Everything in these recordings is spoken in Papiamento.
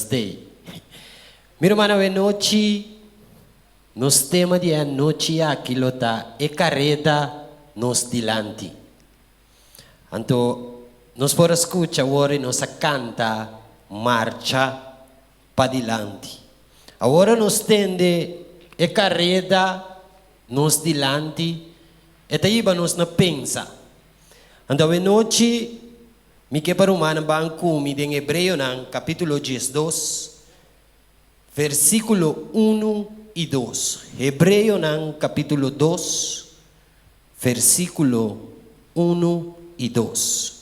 Dios t'ei. Mi ruman awe nochi nos tema di e anochi aki lo ta e kareda nos dilanti. Anto nos por a skucha awor i nos a kanta marcha padilanti. Awor nos tende e kareda nos dilanti, e ta hiba nos na pensa. Anto awenochi mi ke pa rumannan ban ku mi den Hebreonan kapítulo 12, versíkulo unu i dos. Hebreonan kapítulo 2, versíkulo 1 i 2.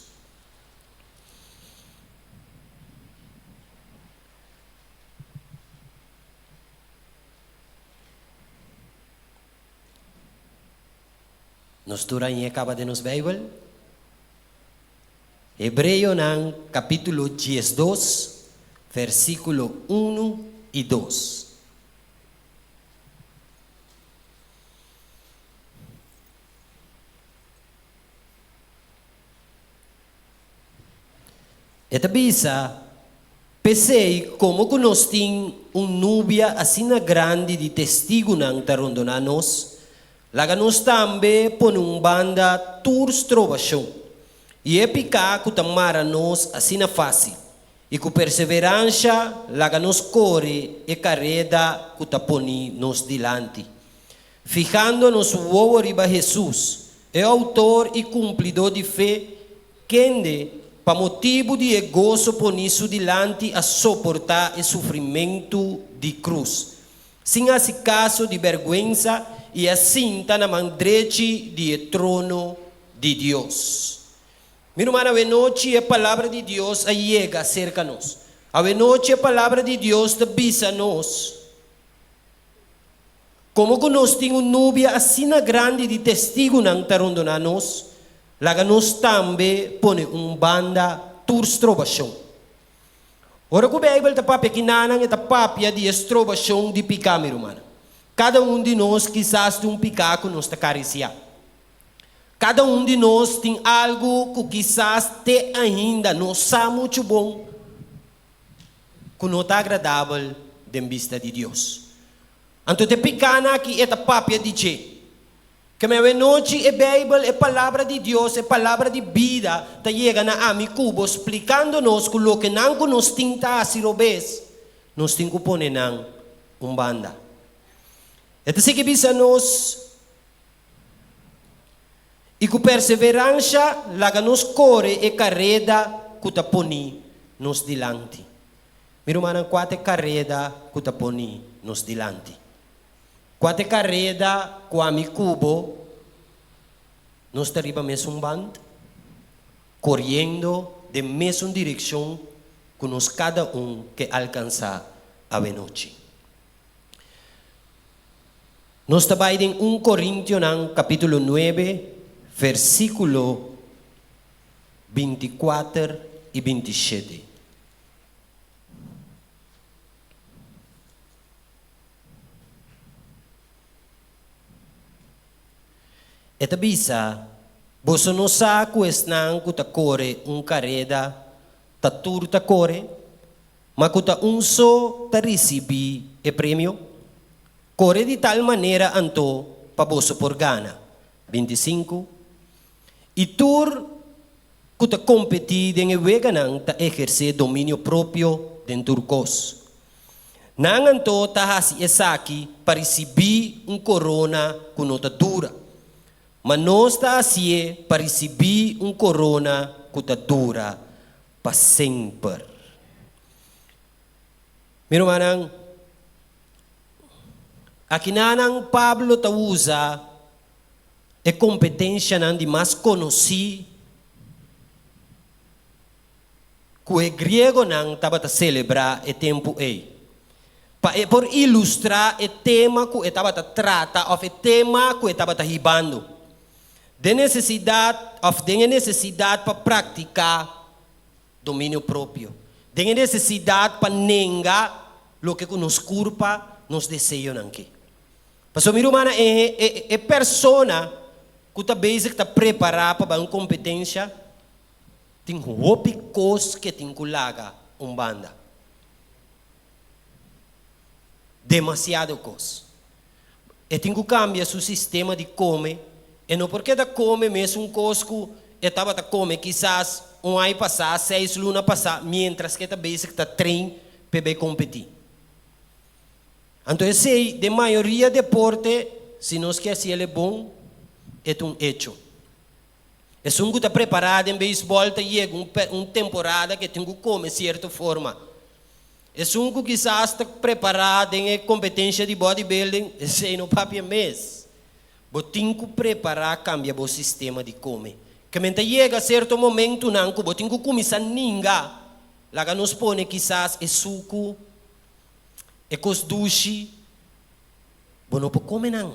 Nos tur a ñe kaba den nos Beibel? Hebreonan kapítulo 12, versíkulo 1 i 2. E ta bisa, P'esei, komo ku nos tin un nubia asina grandi di testigunan ta rondoná nos, laga nos tambe pone un banda tur strobashon i e piká ku ta mara nos asina fásil, i ku perseveransha laga nos kore e kareda ku ta poni nos dilanti. Fihando nos wowo riba Hesus, e outor i kumplidó di fe, kende, pa motibu di e goso poní su dilanti a soportá e sufrimentu di krus, sin hasi kaso di bèrgwensa i a sinta na man drechi di e trono di Dios. Mi ruman, awenochi e Palabra di Dios a yega serka nos. Awenochi e Palabra di Dios ta bisa nos. Komo ku nos tin un nubia asina grandi di testigunan ta rondoná nos, laga nos tambe pone un banda tur strobashon. Ora ku Beibel ta papia kinanan, e ta papia di e strobashon di piká, mi rumannan. Kada un di nos kisas tin un piká ku nos ta karisiá. Kada un di nos tin algu ku kisas te ainda no sa muchu bon. Ku no ta agradabel den bista di Dios. Anto te pikánan aki e ta papia di dje. Keme awenochi e Beibel, e Palabra di Dios, e Palabra di bida, ta yega na ami ku bo splikando nos ku loke nan ku nos tin ta hasi robes, nos tin ku pone nan un banda. E ta sigui bisa nos, I ku perseveransha laga nos kore e kareda ku ta poni nos dilanti. Mi rumannan, kua ta e kareda ku ta poni nos dilanti? Kua ta e kareda ku ami ku bo nos ta riba mesun band, koriendo den mesun direkshon ku nos kada un ke alkansá awenochi? Nos ta bai den un Korintionan kapítulo nuebe, versíkulo 24 i 27. E ta bisa, Boso no sa ku esnan ku ta kore un kareda ta tur ta kore, ma ku ta un so ta risibí e premio? Kore di tal manera anto pa boso por gana. 25, I tur ku ta kompetí den e weganan ta ehersé dominio propio den tur kos. Nan anto ta hasi esaki pa risibí un korona ku no ta dura, ma nos ta hasié pa risibí un korona ku ta dura pa semper. Mi rumannan, akinanan Pablo ta usa e kompetenshanan di mas konosí ku e griegonan tabata selebrá e tempu ei, pa e por ilustrá e tema ku e tabata trata òf e tema ku e tabata hibando den nesesidat òf den e nesesidat pa praktiká dominio propio, den e nesesidat pa nenga loke ku nos kurpa, nos deseonan ke. Pasobra mi rumannan, e e e persona ku ta bezig ta prepará pa bai un kompetensha tin hopi kos ke tin ku laga un banda. Demasiado kos. E tin ku kambia su sistema di kome. E no por keda kome mesun kos ku e tabata kome kisas un aña pasá, seis luna pasá, miéntras ku e ta bezig ta train p'e bai kompetí. Anto esei den mayoria deporte, si nos ke hasi el e bon, e ta un echo. Esun ku ta prepará den beisbòl ta yega un un temporada ku e tin ku kome sierto forma. Esun ku kisas ta prepará den e kompetensha di bodybuilding, esei no papia mes. Bo tin ku prepará kambia bo sistema di kome. Ke men ta yega sierto momentunan ku bo tin ku kuminsá ninga. Laga nos pone kisas e suku, e kos dushi, bo no por kome nan.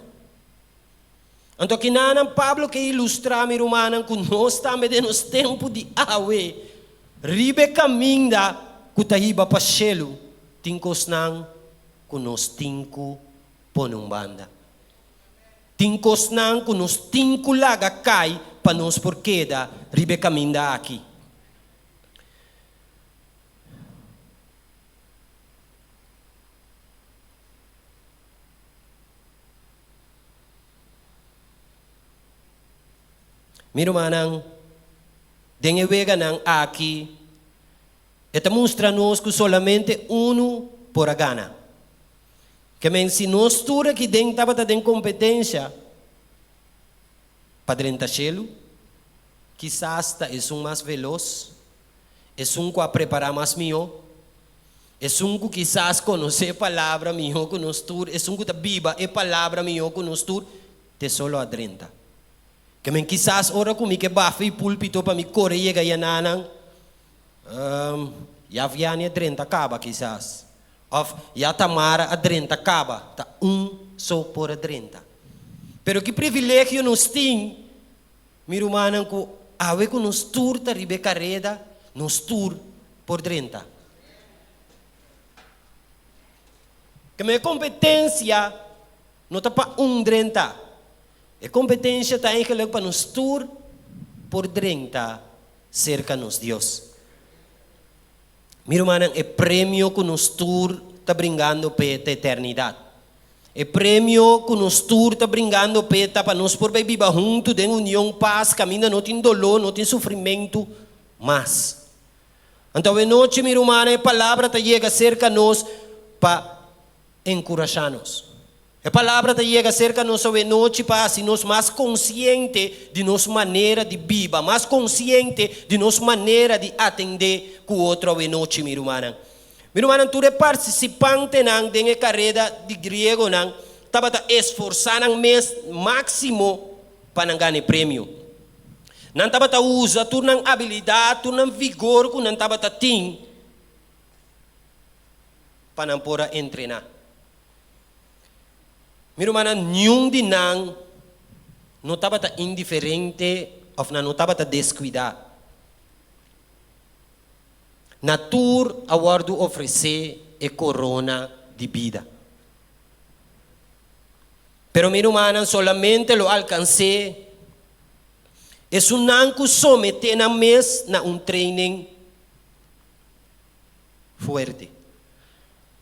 Anto kinanan Pablo ke ilustrá, mi rumannan, ku nos tambe den nos tempu di awe, riba e kaminda ku ta hiba pa shelu, tin kosnan ku nos tin ku pone un banda. Tin kosnan ku nos tin ku laga kai pa nos por keda riba e kaminda aki. Mi rumannan, den e weganan aki e ta mustra nos ku solamente unu por a gana. Ke men si nos tur aki den tabata den kompetensha pa drenta shelu, kisas ta esun mas velos, esun ku a prepará mas mihó, Esun ku kisas konosé e palabra mihó ku nos tur, esun ku ta biba e palabra mihó ku nos tur, te solo a drenta. Ke men kisas ora ku mi ke bafa i púlpito pa mi kore yega yananan, um, ya Vianney a drenta kaba kisas, òf ya Tamara a drenta kaba, ta un so por a drenta. Pero ki privilegio nos tin, mi rumannan, ku awe ku nos tur ta riba e kareda, nos tur por drenta. Keme e kompetensia no ta pa un drenta. E kompetensia ta eigenlijk pa nos tur por drenta serka nos Dios. Mi rumannan, e premio ku nos tur ta bringando p'e ta eternidat. E premio ku nos tur ta bringando p'e ta pa nos por bai biba huntu den union, pas, kaminda no tin doló, no tin sufrimentu mas. Anto awenochi, mi rumannan, e palabra ta yega serka nos pa enkurashá nos. E palabra ta yega serka nos awenochi pa hasi nos mas konsiente di nos manera di biba, mas konsiente di nos manera di atendé ku otro awenochi, mi rumannan. Mi rumannan, tur e partisipantenan den e kareda di griegonan tabata esforsá nan mes máksimo pa nan gana e premio. Nan tabata usa tur nan abilidat, tur nan vigor ku nan tabata tin pa nan por a entrená. Mi rumannan, niun di nan no tabata indiferente òf nan no tabata deskuidá. Na tur a wòrdu ofresé e korona di bida. Pero mi rumannan solamente lo alkans'é esunnan ku someté nan mes na un training fuerte.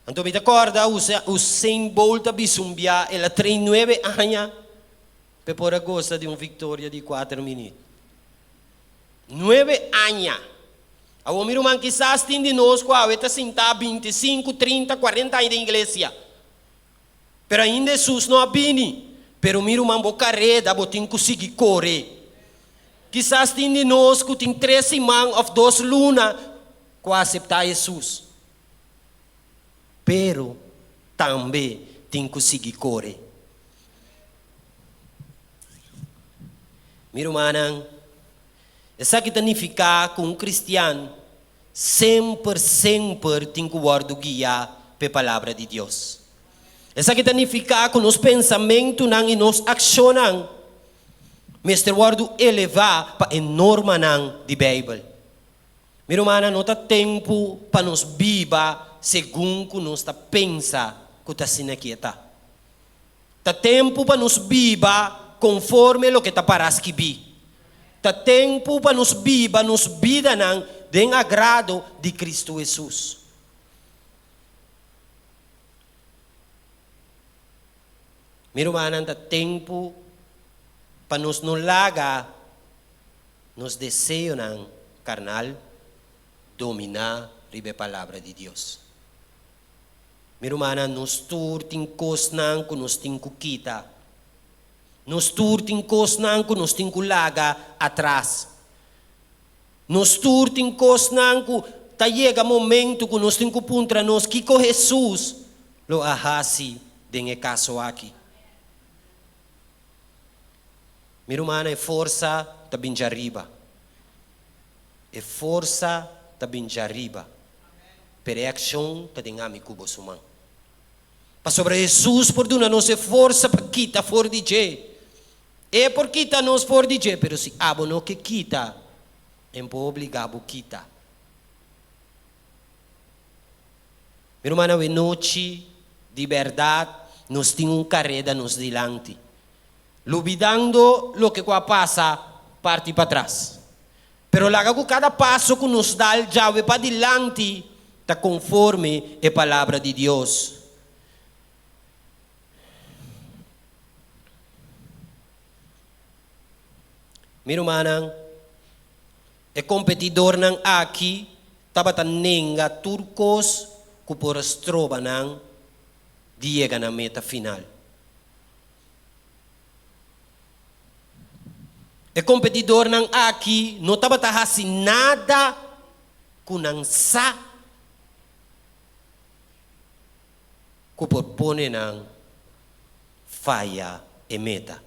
Anto mi ta kòrda Usain Bolt a bisa un bia el a train nuebe aña p'e por a gosa di un viktoria di kuater minüt. Nuebe aña! Awor mi ruman kisas tin di nos ku awe ta sintá bintisinku, trinta, kuarenta aña den iglesia. Pero ainda Hesus no a bini. Pero mi ruman bo kareda bo tin ku sigui kore. Kisas tin di nos ku tin tres siman òf dos luna ku a aseptá Hesus. Pero tambe tin ku sigui kore. Mi rumannan, esaki ta nifiká ku un kristian Semper, semper tin ku wòrdu guiá p'e Palabra di Dios. Esaki ta nifiká ku nos pensamentunan i nos akshonnan mester wòrdu elevá pa e normanan di Beibel. Mi rumannan, no ta tempu pa nos biba segun ku nos ta pensa ku ta asina ki e ta. Ta tempu pa nos biba konforme loke ta pará skibí. Ta tempu pa nos biba nos bidanan den agrado di Kristu Hesus. Mi rumannan, ta tempu pa nos no laga nos deseonan karnal dominá riba e Palabra di Dios. Mi rumannan, nos tur tin kosnan ku nos tin ku kita. Nos tur tin kosnan ku nos tin ku laga atras. Nos tur tin kosnan ku ta yega momentu ku nos tin ku puntra nos kiko Hesus lo a hasi den e kaso aki. Mi rumannan, e forsa ta bin djariba. E forsa ta bin djariba, pero e akshon ta den ami ku bo su man. Pasobra Hesus por duna nos e forsa pa kita for di dje. E por kita nos for di dje, pero si abo no ke kita, e por obligá bo kita. Mi rumannan, awe nochi, di bèrdat, nos tin un kareda nos dilanti. Lubidando loke ku a pasa parti patras. Pero laga ku kada paso ku nos dal djawe padilanti ta konforme e Palabra di Dios. Mi rumannan, e kompetidornan aki tabata nenga tur kos ku por a stroba nan di yega na meta final. E kompetidornan aki no tabata hasi nada ku nan sa ku por pone nan faya e meta.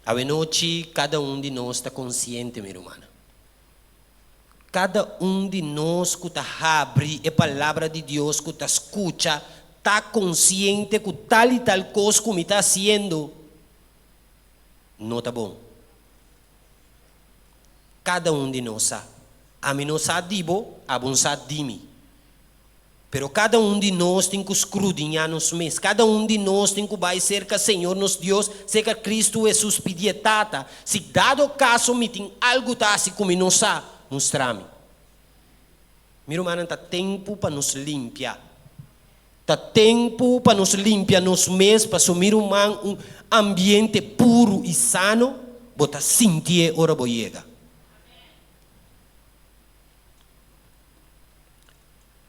Awenochi kada un di nos ta konsiente, mi rumannan. Kada un di nos ku ta habri e Palabra di Dios, ku ta skucha, ta konsiente ku tal i tal kos ku mi ta hasiendo no ta bon. Kada un di nos sa. Ami no sa di bo, abo no sa di mi. Pero kada un di nos tin ku skrudiñá nos mes. Kada un di nos tin ku bai serka Señor nos Dios, serka Kristu Hesus pidi e Tata, Si dado kaso mi tin algu ta hasi ku mi no sa, mustra mi. Mi rumannan, ta tempu pa nos limpia. Ta tempu pa nos limpia nos mes, paso mi ruman un ambiente puru i sano bo ta sintié ora bo yega.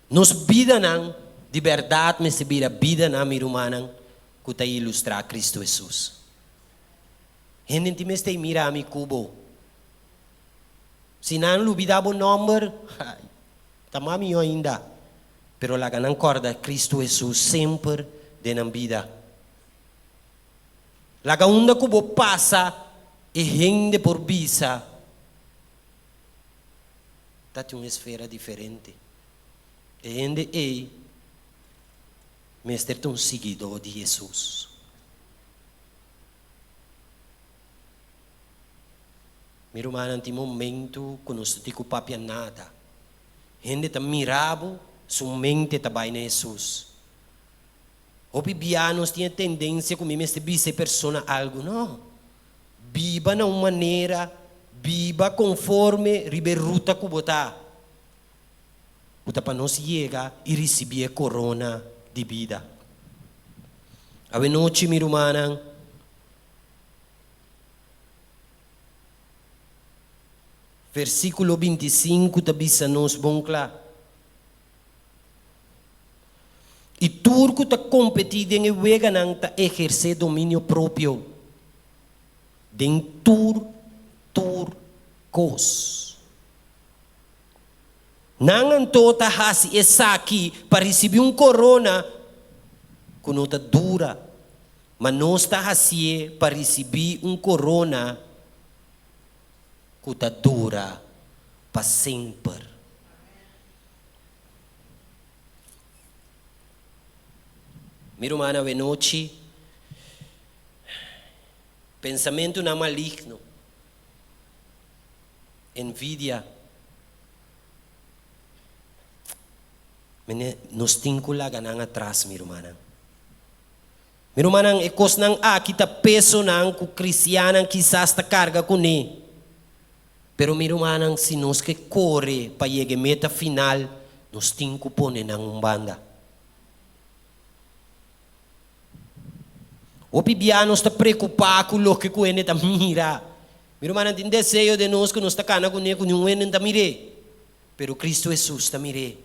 Nos bidanan di bèrdat mester bira bidanan, mi rumannan, ku ta ilustrá Kristu Hesus. Hende tin mester mira mi ku bo. Si nan lubidá bo nòmber, ta mas mihó ainda. Pero laga nan kòrda Kristu Hesus semper den nan bida. Laga unda ku bo pasa, e hende por bisa. Ta tin un esfera diferente. E hende ei mester ta un siguidó di Hesus. Mi rumannan, tin momentu ku nos no tin ku papia nada. Hende ta mira bo, su mente ta bai na Hesus. Hopi bia nos tin e tendensia ku mi mester bisa e persona algu. No. Biba na un manera, biba konforme riba e ruta ku bo ta, ku ta pa nos yega i risibí e korona di bida. Awenochi, mi rumannan, versíkulo 25 ta bisa nos bon kla, I tur ku ta kompetí den e weganan ta ehersé dominio propio den tur tur kos. Nan anto ta hasi esaki pa risibí un korona ku no ta dura, ma nos ta hasié pa risibí un korona ku ta dura pa semper. Mi ruman awenochi, pensamentunan maligno, envidia, mene nos tin ku laga nan atras, mi rumannan. Mi rumannan, e kosnan aki ta pesonan ku kristiannan kisas ta karga kuné. Pero mi rumannan, si nos ke kore pa yega e meta final, nos tin ku pone nan un banda. Hopi bia nos ta preokupá ku loke ku hende ta mira. Mi rumannan, tin deseo den nos ku nos ta kana kuné ku niun hende no ta mir'é, pero Kristu Hesus ta mir'é.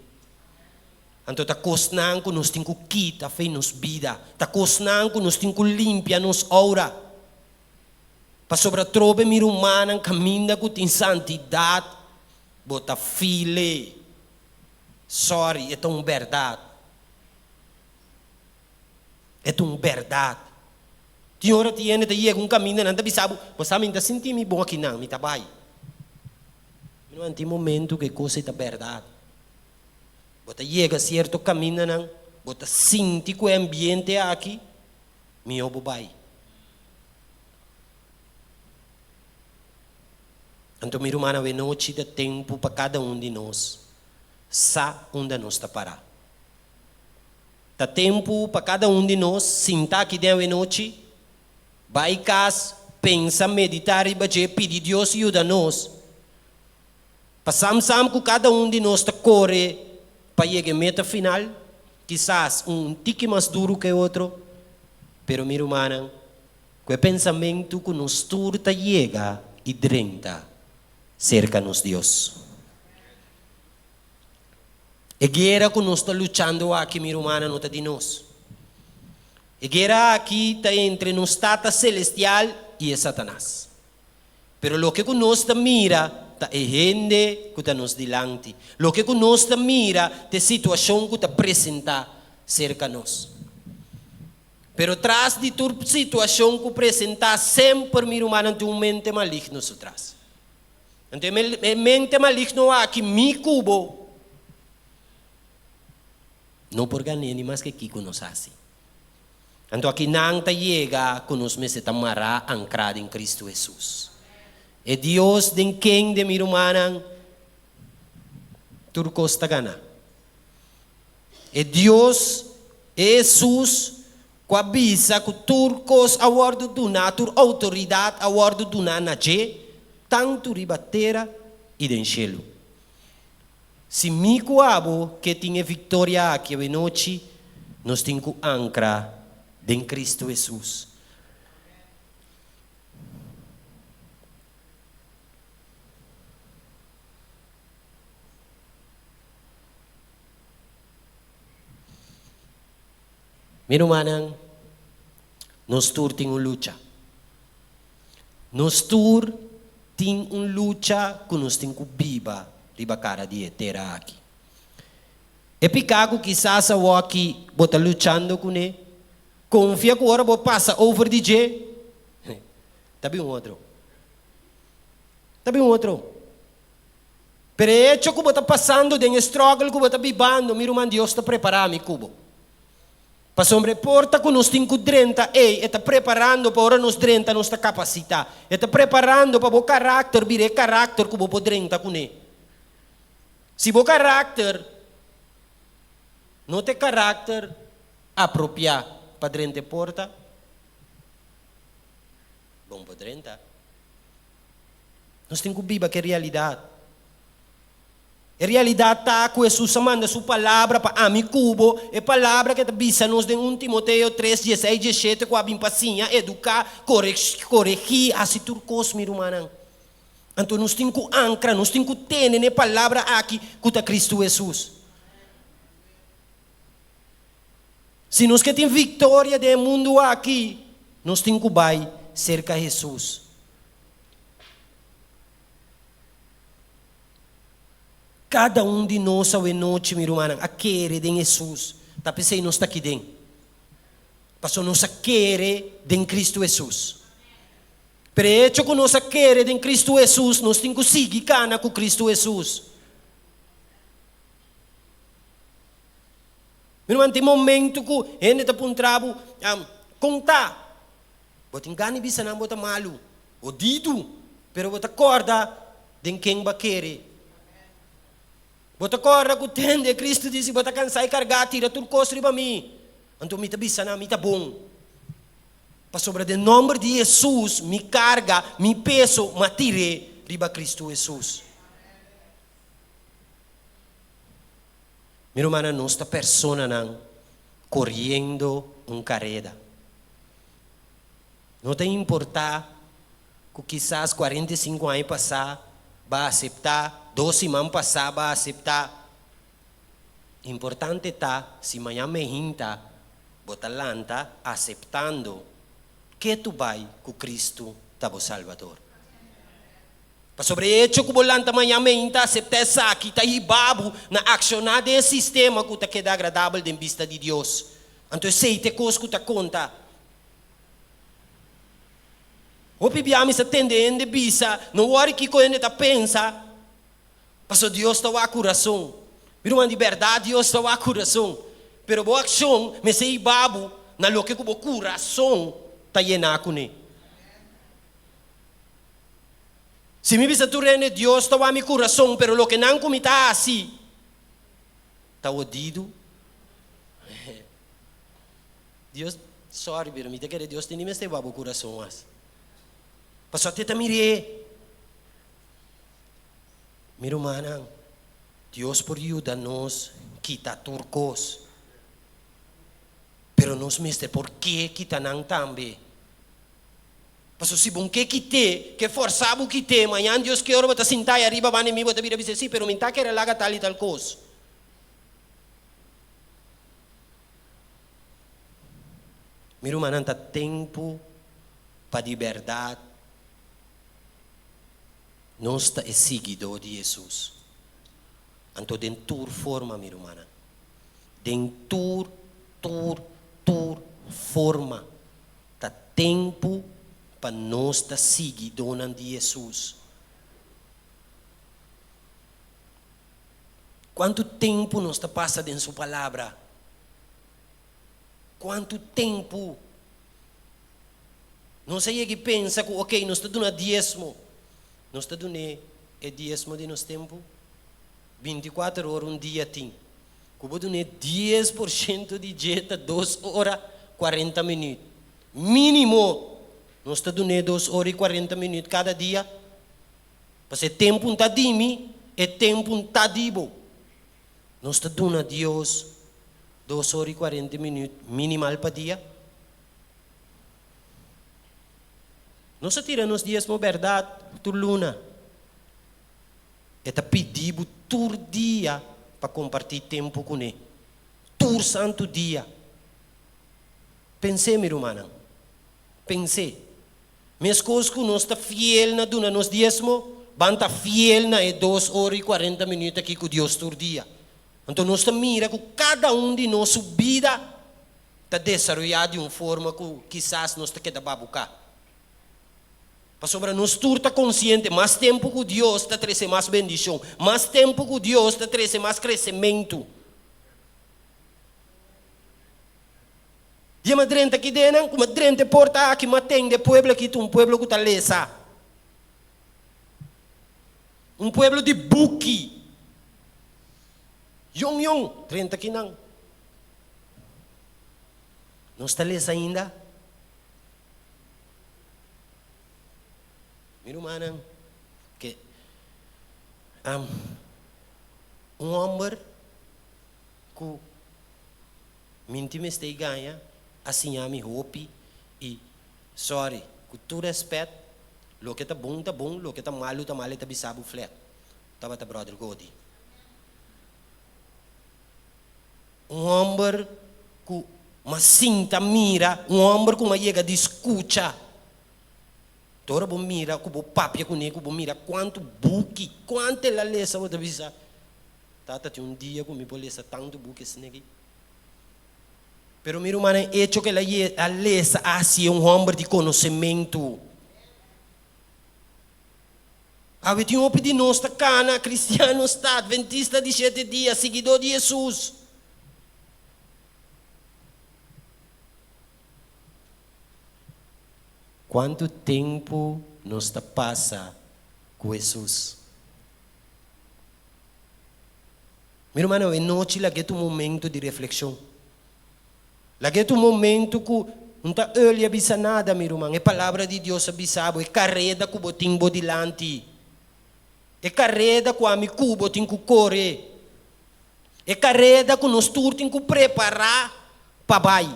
Anto ta kosnan ku nos tin ku kita fei nos bida, ta kosnan ku nos tin ku limpia nos oura. Pasobra trobe mi rumannan kaminda ku tin santidat, bo ta file. Sorry, e ta un bèrdat. E ta un bèrdat. Tin ora tin hende ta yega un kaminda nan ta bisa bo, bo sa mi no ta sinti mi bon akinan, mi ta bai. Mi no tin momento ku e kos ei ta bèrdat. Bo ta yega sierto kamindanan, bo ta sinti ku e ambiente aki, mihó bo bai. Anto mi rumannan, awenochi ta tempu pa kada un di nos sa unda nos ta pará. Ta tempu pa kada un di nos sinta aki den awenochi, bai kas, pensa, meditá riba dje, pidi Dios yuda nos pa sam sam ku kada un di nos ta kore pa yega e meta final, kisas un tiki mas duru ku e otro, pero mi rumannan, ku e pensamentu ku nos tur ta yega i drenta serka nos Dios. E guera ku nos ta luchando aki, mi rumannan, no ta di nos. E guera aki ta entre nos Tata Selestial i e Satanas. Pero loke ku nos ta mira ta e hende ku ta nos dilanti. Loke ku nos ta mira ta e situashon ku ta presentá serka nos. Pero tras di tur situashon ku presentá semper mi rumannan tin un mente maligno su tras. Anto e mente maligno aki mi ku bo no por gan'é ni maske kiko nos hasi. Anto aki nan ta yega ku nos mester ta mará ankrá den Kristu Hesus. E Dios den ken de mi rumannan tur kos ta gana. E Dios, e Hesus, ku a bisa ku tur kos a wòrdu duná, tur outoridat a wòrdu duná na dje, tantu riba tera i den shelu. Si mi ku abo ke tin e viktoria aki awenochi, nos tin ku ankra den Kristu Hesus. Mi rumannan, nos tur tin un lucha. Nos tur tin un lucha ku nos tin ku biba riba kara di e tera aki. E piká ku kisas awoki bo ta luchando kuné, konfia ku ora bo pasa over di dje, ta bin un otro. Ta bin un otro. Pero e echo ku bo ta pasando den e struggle ku bo ta bibando, mi ruman, Dios ta prepará mi ku bo. Pasobra e porta ku nos tin ku drenta ei, e ta preparando pa ora nos drenta nos ta kapasitá. E ta preparando pa bo karakter bira e karakter ku bo por drenta kuné. Si bo karakter no ta e karakter apropiá pa drenta e porta, bo no por drenta. Nos tin ku biba ku e realidat. E realidat ta ku Hesus a manda su palabra pa ami ku bo, e palabra ku e ta bisa nos den un Timoteo tres, dieseis, diesshete ku a bin pa siña, eduká, koregí, hasi tur kos, mi rumannan. Anto nos tin ku ankra, nos tin ku tene na e palabra aki ku ta Kristu Hesus. Si nos ke tin viktoria den e mundu aki, nos tin ku bai serka Hesus. Kada un di nos awe nochi, mi rumannan, a kere den Hesus. Ta p'esei nos ta aki den. Pasobra nos a kere den Kristu Hesus. Pero e echo ku nos a kere den Kristu Hesus, nos tin ku sigui kana ku Kristu Hesus. Mi ruman, tin momentu ku hende ta puntra bo, Kon ta? Bo tin gana di bisa nan bo ta malu. Odidu, pero bo ta kòrda den ken bo a kere. Bo ta kòrda ku tende Kristu di si bo ta kansá i kargá, tira tur kos riba mi. Anto mi ta bisa nan, mi ta bon. Pasobra den nòmber di Hesus mi karga, mi peso, m'a tir'é riba Kristu Hesus. Mi rumannan, nos ta personanan koriendo un kareda. No ta importá ku kisas 45 aña pasá bo a aseptá, 2 siman pasá bo a aseptá. Importante ta si mañan mainta bo ta lanta aseptando ku bai ku Kristu ta bo Salbador. Pasobra e echo ku bo lanta mañan mainta aseptá esaki ta hiba bo na akshoná den sistema ku ta keda agradabel den bista di Dios. Anto esei ta e kos ku ta konta. Hopi bia mi sa tende hende bisa, no worry kiko hende ta pensa, paso Dios ta wak kurason. Mi ruman, di bèrdat Dios ta wak kurason. Pero bo akshon mester hiba bo na loke ku bo kurason ta yená kuné. Si mi bisa tur hende Dios ta wak mi kurason, pero loke nan ku mi ta hasi ta odidu. Dios, sorry, pero mi ta kere Dios tin mester wak bo kurason mas. Paso te ta mir'é. Mi rumannan, Dios por yuda nos kita tur kos. Pero nos mester por ke kita nan tambe. Paso si bo n' ke kit'é, ke forsa bo kit'é, mañan Dios ke ora bo ta sintá ariba band'i mi, bo ta bira bisa, sí, pero mi n' ta kere laga tal i tal kos. Mi rumannan, ta tempu pa di bèrdat nos ta e siguidó di Hesus. Anto den tur forma, mi rumannan. Den tur, tur, tur forma. Ta tempu pa nos ta siguidónan di Hesus. Kuantu tempu nos ta pasa den su palabra? Kuantu tempu? Nos a yega i pensa ku ok, nos ta duna diesmo. Nos ta dun'é e diesmo di nos tempu? 24 ora un dia tin. Ku bo dun'é 10% di dje ta 2 ora 40 minüt. Mínimo nos ta dun'é 2 ora i 40 minüt kada dia. Pasobra e tempu n' ta di mi, e tempu n' ta di bo. Nos ta duna Dios 2 ora i 40 minüt minimal pa dia. Nos a tira nos diesmo bèrdat tur luna. E ta pidi bo tur dia pa kompartí tempu kuné. Tur santu dia. Pens'é, mi rumannan. Pens'é. Meskos ku nos ta fiel na duna nos diesmo, ban ta fiel na e 2 ora i 40 minüt aki ku Dios tur dia. Anto nos ta mira ku kada un di nos su bida ta desaroyá di un forma ku kisas nos ta keda babuká. Pasobra nos tur ta konsiente, mas tempu ku Dios ta trese mas bendishon, mas tempu ku Dios ta trese mas kresementu. Dia m'a drenta aki denan, ku m'a drenta e porta aki, m'a tende e pueblo aki ta un pueblo ku ta lesa. Un pueblo di buki. Yong yong, drenta akinan. Nos ta lesa ainda? Mi rumannan, ke un hòmber ku Mi n' tin mester gaña a siña mi hopi i sorry, ku tur rèspèt, loke ta bon ta bon, loke ta malu ta malu, e ta bisa bo flèt. Tabata brother Godi. Un hòmber ku m'a sinta mira, un hòmber ku m'a yega di skucha. Te ora bo mira ku bo papia kuné, ku bo mira kuantu buki, kuantu el a lesa, bo ta bisa, Tata, tin un dia ku mi por lesa tantu buki asina aki. Pero mi rumannan, echo ku el a lesa a hasié un hòmber di konosementu. Awe tin hopi di nos ta kana, kristiano sta, adventista di shete dia, siguidó di Hesus. Kuantu tempu nos ta pasa ku Hesus? Mi rumannan, awe nochi lag'é ta un momento di reflekshon. Lag'é ta un momento ku no ta early a bisa nada, mi ruman. E Palabra di Dios a bisa bo e kareda ku bo tin bo dilanti. E kareda ku ami ku bo tin ku kore. E kareda ku nos tur tin ku prepará pa bai.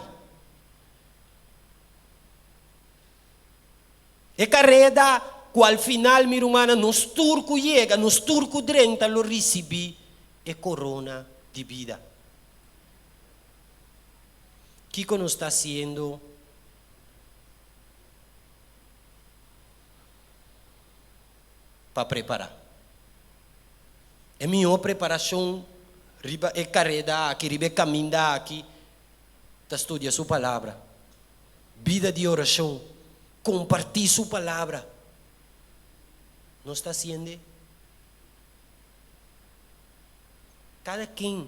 E kareda ku al final, mi rumannan, nos tur ku yega, nos tur ku drenta lo risibí e korona di bida. Kiko nos ta hasiendo pa prepará? E mihó preparashon riba e kareda aki, riba e kaminda aki, ta studia su Palabra. Bida di orashon, kompartí su Palabra. Nos ta hasiende? Kada ken,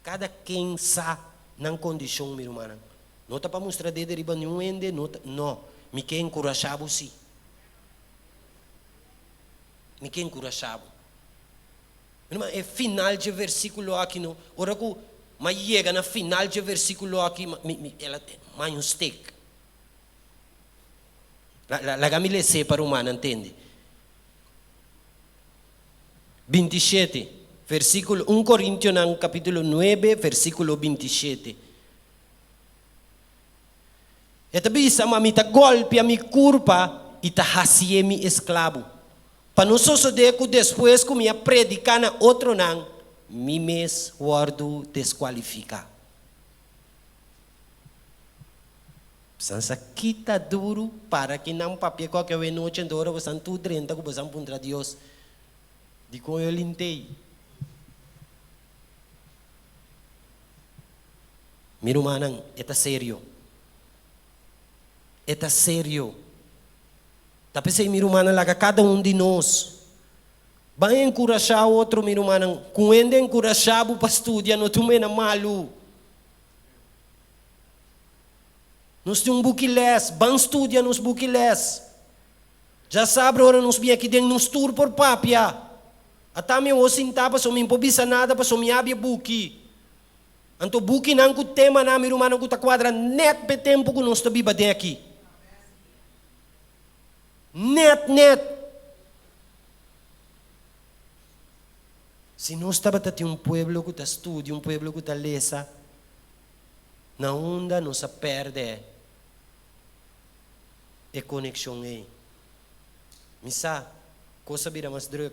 kada ken sa nan kondishon, mi rumannan. No ta pa mustra dede riba niun hende, no ta, no. Mi ke enkurashá bo sí. Mi ke enkurashá bo. Mi ruman, e final dje versíkulo aki no, ora ku m'a yega na final dje versíkulo aki, mi, mi, el a maña un stek. La, laga mi les'é pa rumannan tende. 27, versíkulo, un Korintionan kapítulo nuebe, versíkulo 27. E ta bisa, Ma mi ta gòlpia mi kurpa i ta hasié mi esklabu. Pa no sosodé ku despues ku mi a prediká na otronan, mi mes wòrdu deskualifiká. Bosan sa kita duru para ki nan papia ku awe nochi, anto ora bosan tur drenta ku bosan puntra Dios, Dikon yo lint'ei? Mi rumannan, e ta serio. E ta serio. Ta p'esei, mi rumannan, laga kada un di nos ban enkurashá otro, mi rumannan. Ku hende enkurashá bo pa studia no ta un mena malu. Nos tin un buki lès, ban studia nos buki lès. Djasabra ora nos bin aki den nos tur por papia. Ata mi awor sintá pasobra mi no por bisa nada pasobra mi abi e buki. Anto bukinan ku temanan, mi rumannan, ku ta kuadra nèt p'e tempu ku nos ta biba den aki. Net net. Si nos tabata tin un pueblo ku ta studia, un pueblo ku ta lesa, na unda nos a pèrdè e konekshon ei? Mi sa, kos a bira mas drùk,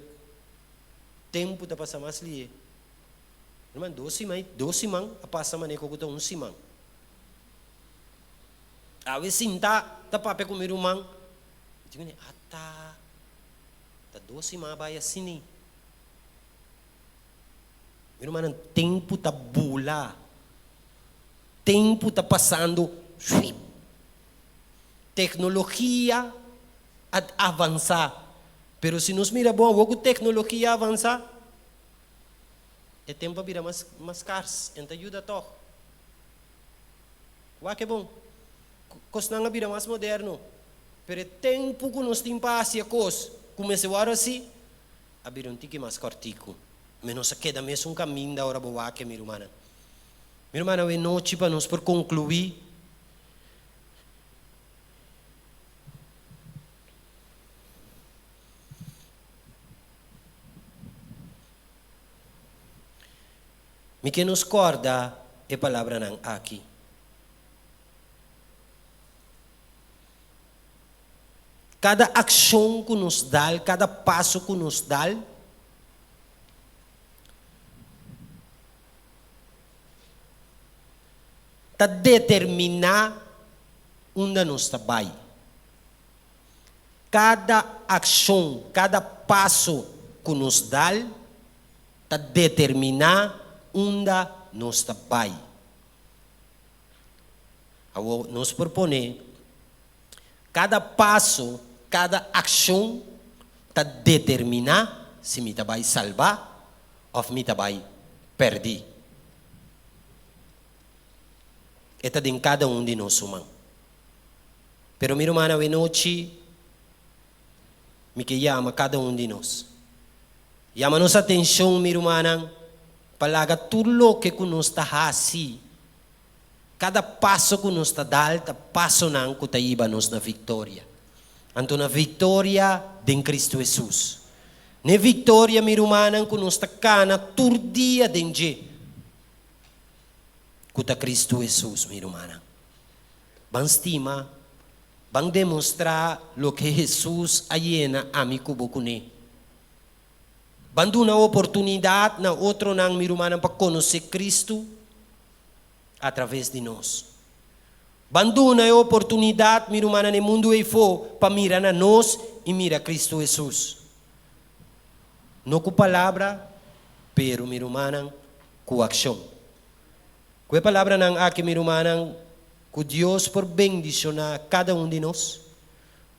tempu ta pasa mas lihe. Herman, dos siman, dos siman a pasa manera ku ta un siman. Awe sinta ta papia ku mi ruman, mi di kuné, ata, ta dos siman a bai asina. Mi rumannan, tempu ta bula, tempu ta pasando shuip. Teknologia a avansá, pero si nos mira bon awor ku teknologia a avansá, e tempu a bira mas mas skars, en ta yuda tòg. Wak e bon. Kosnan a bira mas moderno, pero e tempu ku nos tin pa hasi e kos ku mester wòrdu hasi a bira un tiki mas kòrtiku. Mi nos a keda mesun kaminda ora bo wak e, mi rumannan. Mi rumannan, awe nochi pa nos por konkluí, Mi ke nos kòrda e palabranan aki. Kada akshon ku nos dal, kada paso ku nos dal, ta determiná unda nos ta bai. Kada akshon, kada paso ku nos dal, ta determiná unda nos ta bai. Awor nos por pone kada paso, kada akshon ta determiná si mi ta bai salbá òf mi ta bai pèrdí. E ta den kada un di nos su man. Pero mi ruman awenochi mi ke yama kada un di nos. Yama nos atenshon, mi rumannan, pa laga tur loke ku nos ta hasi, kada paso ku nos ta dal ta pasonan ku ta hiba nos na viktoria. Anto na viktoria den Kristu Hesus. N'e viktoria, mi rumannan, ku nos ta kana tur dia den dje, ku ta Kristu Hesus, mi rumannan. Ban stima. Ban demostrá loke Hesus a yena ami ku bo kuné. Ban duna oportunidat na otronan, mi rumannan, pa konosé Kristu atraves di nos. Ban duna e oportunidat, mi rumannan, e mundu eifó pa mira na nos i mira Kristu Hesus. No ku palabra, pero, mi rumannan, ku akshon. Ku e palabranan aki, mi rumannan, ku Dios por bendishoná kada un di nos,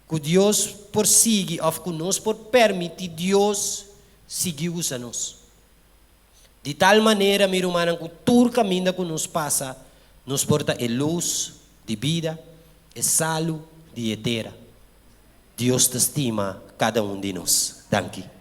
ku Dios por sigui òf ku nos por permití Dios sigui usa nos. Di tal manera, mi rumannan, ku tur kaminda ku nos pasa, nos por ta e lus di bida, e salu di e tera. Dios ta stima kada un di nos. Danki.